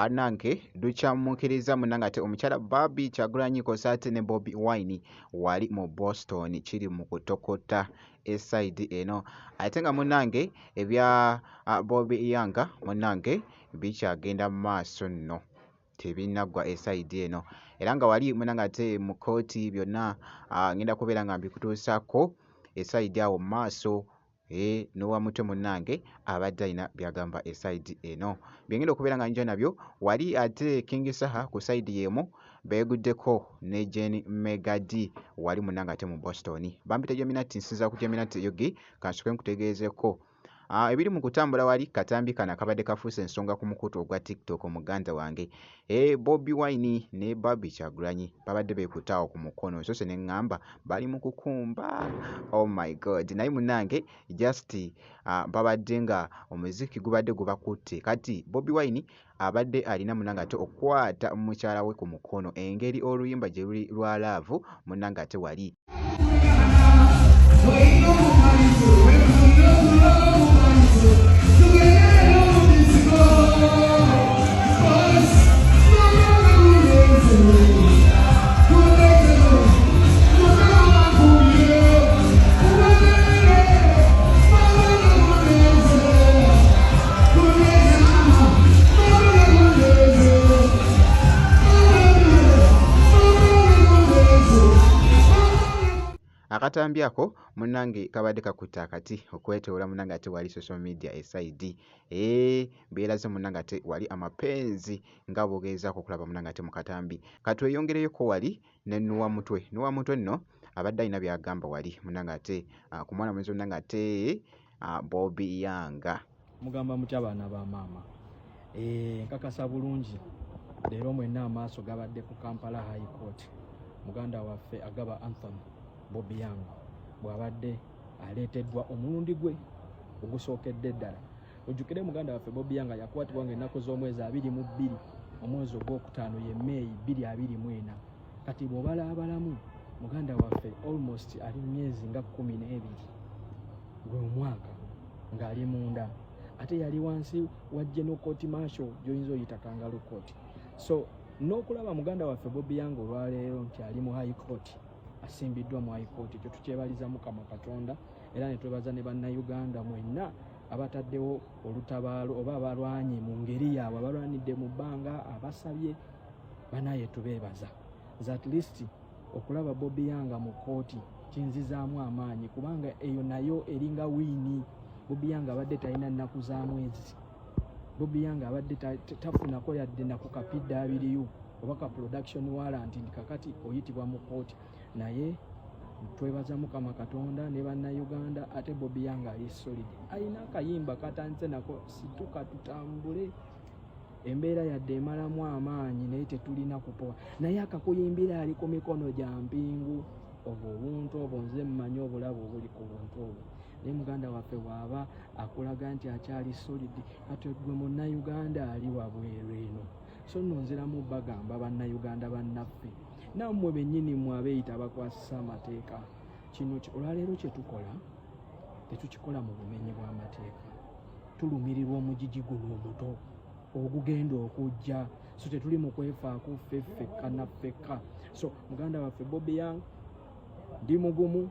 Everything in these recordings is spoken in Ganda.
Bannange lukyamuukiriza munnange ate omukyala Barbie Kyagulanyi kw'ossa ate ne Bobi Wine wali mu Boston kiri mu kutokota esayidi eno ate nga munnange ebya Bobi Young munnange bikyagenda mu maaso nno tebinnaggwa esayidi eno era nga wali munnange ate mu kkooti byonna ngenda kubeera nga mbikutuusaako esayidi awo mu maaso. Eeh n'owa mutwe munnange abadde alina by'agamba esayidi eno. Bye ngenda okubeera nga nja nabyo wali ate King Saha ku sayidi y'emu beeguddeko ne Gen Mega D wali munnange ate mu Boston. Bampita Jeminati nsinziira ku Jeminati UG kansooke nkutegeezeeko ebiri mu kutambula wali katambi kano akabadde kafuuse ensonga ku mukutu ogwa TikTok muganda wange. Eeh Bobi Wine ne Barbie Kyagulanyi babadde beekutte awo ku mukono nsoose ne ŋŋamba bali mu kukumba oh my god naye munnange just babadde nga omuziki gubadde gubakutte kati Bobi Wine abadde alina munnange ate okukwata mukyala we ku mukono engeri oluyimba gye luli lwa laavu munnange ate wali Akatambi ako munnange kabadde kakutte akati okwetoola munnange ate wali social media esayidi eeh beeraze munnange ate wali amapenzi nga bw'ogezaako okulaba munnange ate mu katambi. Katweyongereyoko wali ne Nuwa Mutwe. Nuwa Mutwe nno abadde alina by'agamba wali munnange ate ku mwana mulenzi munnange ate Bobi Young. Mugamba mutya baana ba maama? Eh, nkakasa bulungi leero mwenna amaaso gabadde ku Kampala High Court. Muganda waffe Agaba Anthony Bobi Young bw'abadde aleeteddwa omulundi gwe ogusookedde ddala. Ojjukire muganda waffe Bobi Young yakwatibwa ng'ennaku z'omwezi 22 omwezi ogwokutaano ye Meeyi 2024. Kati bw'obala abalamu muganda waffe almost ali myezi nga 12 gwe omwaka ng'ali munda ate yali wansi wa General Court Martial gy'oyinza oyita Kangaroo Court. So n'okulaba muganda waffe Bobi Young olwaleero nti ali mu High Court, asimbiddwa mu High Court, ekyo tukyebaliza Mukama Katonda era ne twebaza ne Bannayuganda mwenna abataddewo olutabaalo oba abalwanyi mu ngeri yaabwe, abalwanidde mu bbanga, abasabye banaye tubeebaza. Nze at least okulaba Bobi Young mu kkooti kinzizaamu amaanyi kubanga eyo nayo eringa wiini. Bobi Young abadde talina nnaku za mwezi. Bobi Young abadde tafunako yadde naku ka PWU oba ka production warrant nti kakati oyitibwa mu kkooti, naye twebaza Mukama Katonda ne Bannayuganda. Ate Bobi Young ali solid, alina akayimba katandise nako situka tutambule. Embeera yadde emalamu amaanyi naye tetulina kupowa, naye akakuyimbira ali ku mikono gya mpingu. Obwo obuntu obwo nze mmanyi obulabe obuli ku buntu obwo, naye muganda waffe bw'aba akulaga nti akyali solid, kati gwe Munnayuganda ali wabweru eno. So nno nziramu bagamba Bannayuganda bannaffe, nammwe bennyini mmwe abeeyita abakwasisa amateeka, kino olwaleero kye tukola tetukikola mu bumenyi bw'amateeka. Tulumirirwa omugigi guno omuto ogugenda okujja, so tetuli mu kwefaako ffe ffekka na ffekka. So muganda waffe Bobi Young, ndi mugumu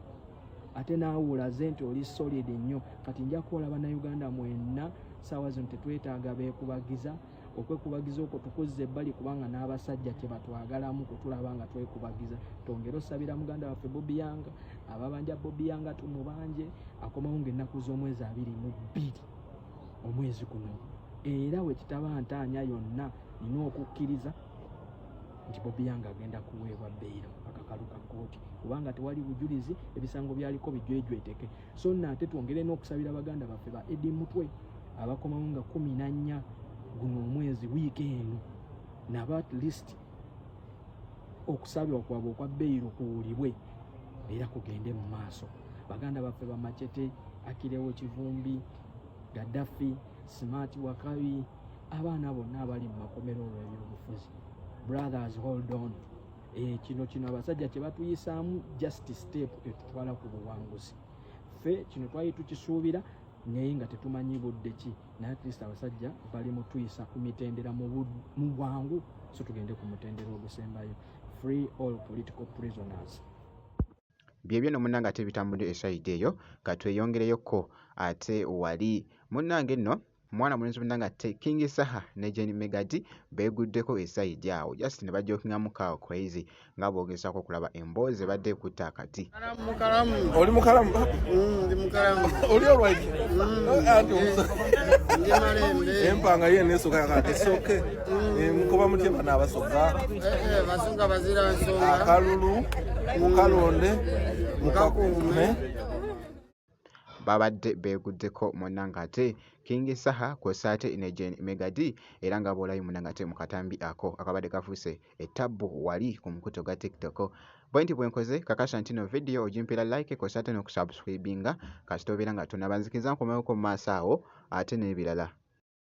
ate naawe olaze nti oli solid nnyo. Kati nja kukola Bannayuganda mwenna, saawa zino tetwetaaga beekubagiza. Okwekubagiza okwo tukuzza ebbali kubanga n'abasajja kyebatwagalamu kutulaba nga twekubagiza. Twongere osabira muganda waffe Bobi Young, ababanja Bobi Young tumubanje, akomawo ng'ennaku z'omwezi 22 omwezi guno. Era we kitaba ntaanya yonna, nina okukkiriza nti Bobi Young agenda kuweebwa beyiro akakalu ka kkooti kubanga tewali bujulizi, ebisango byaliko bijwejweteke. So nno ate twongere n'okusabira baganda baffe ba Eddie Mutwe abakomawo nga 14 guno omwezi, wiiki eno, nabo at least okusabirwa kwabwe okwa beyiro kuwulibwe era kugende mu maaso. Baganda baffe ba Machete, Akirewo Kivumbi, Gaddafi, Smart Wakabi, abaana bonna abali mu makomero olw'ebyobufuzi, brothers, hold on. Kino abasajja kye batuyisaamu just step etutwala ku buwanguzi. Ffe kino twali tukisuubira. Naye nga tetumanyi budde ki, naye at least abasajja bali mutuyisa ku mitendera mu bwangu, so tugende ku mutendera ogusembayo. Free all political prisoners. Byebyo no munnange ate bitambudde e side eyo. Katweyongereyokko ate wali munnange nno mwana mulenzi munnange ate King Saha ne Jane Megadi beeguddeko e side awo, just ne bajokingamu kaawo crazy nga boogezaako okulaba emboozi ebadde ekutta akati. Oli mukalamu? Ndi mukalamu. Oli alright? Anti Ndi malembe. Empanga ye nesoka yakati soke. Mukoba mutya bano abasoga? Basoga bazira nsonga. Akalulu mukalonde mukakuume. Babadde beeguddeko munnange ate King Saha kw'ossa ate ne Jane Megadi, era nga bw'olabye munnange ate mu katambi ako akabadde kafuuse ettabbu wali ku mukutu gwa TikTok. Bwe nti bwe nkoze, kakasa nti no vidiyo ogimpeera like kw'ossa ate n'okusubscribinga kasita obeera nga tonnaba. Nzikiriza nkomewoko mu maaso awo ate n'ebirala.